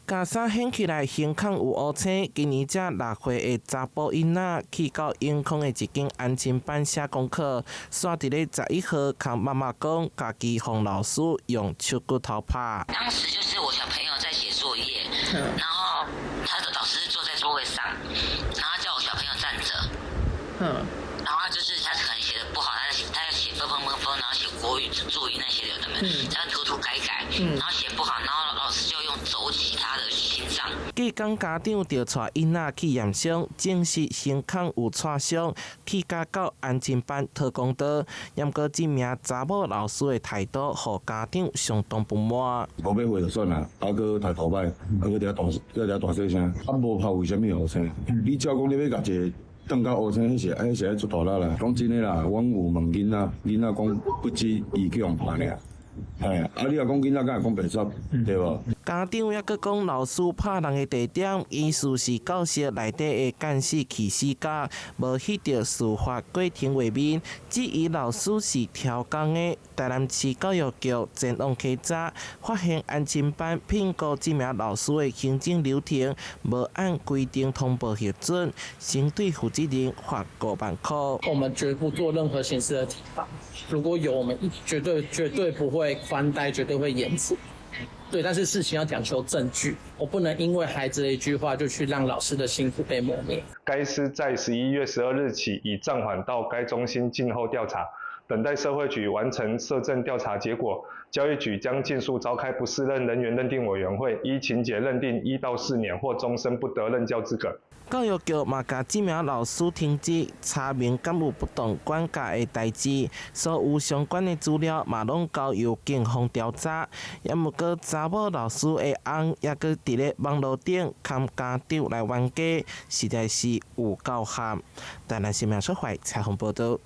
共衫掀起來，胸口有烏青。今年才6歲的查埔囡仔去到永康的一間安親班寫功課，煞佇咧11號，共媽媽講，家己予老師用手骨頭拍。當時就是我小朋友在寫作業，然後他的老師坐在座位上，然後叫我小朋友站着，然後就是他可能寫得不好，他要寫分分分分，然後寫國語注音那些的，他們他塗塗改改，然後寫不好，然後老師就用肘擊他的心臟。隔工家長就帶囡仔去驗傷，證實胸口有挫傷，去甲到安親班討公道。毋過這名查某老師的態度，予家長相當不滿。無欲回就算啦，啊閣態度歹，啊閣佇遐大，閣佇遐大細聲，啊無拍為啥物烏青？你照講你欲共一个轉甲烏青，彼是愛出大力啦。講真的啦，阮有問囡仔，囡仔講不止伊去予拍爾。嘿，啊你若講囡仔，敢會講白煞，對無？家長猶閣講老師拍人的地點，疑似是教室內底的監視器死角，無翕著事發過程畫面，質疑老師是刁工的。台南市教育局前往稽查，發現安親班聘僱這名老師的行政流程無按規定通報核准，先對負責人罰5萬塊。我們絕不做任何形式的體罰，如果有，我們絕對絕對不會寬待，絕對會嚴處。對，但是事情要講求證據，我不能因為孩子的一句話就去讓老師的辛苦被磨滅。該師在11月12日起已暫緩到該中心靜候調查，等待社會局完成搜證調查結果。教育局將盡速召開不適任人員認定委員會，依情節認定1到4年或終身不得任教資格。教育局嘛，共這名老師停職，查明敢有不當管教的代誌，所有相關的資料嘛攏交由警方調查。也毋過查某老師的翁猶閣佇咧網路頂崁家長來冤家，實在是有夠慘。台南新聞出懷採訪報導。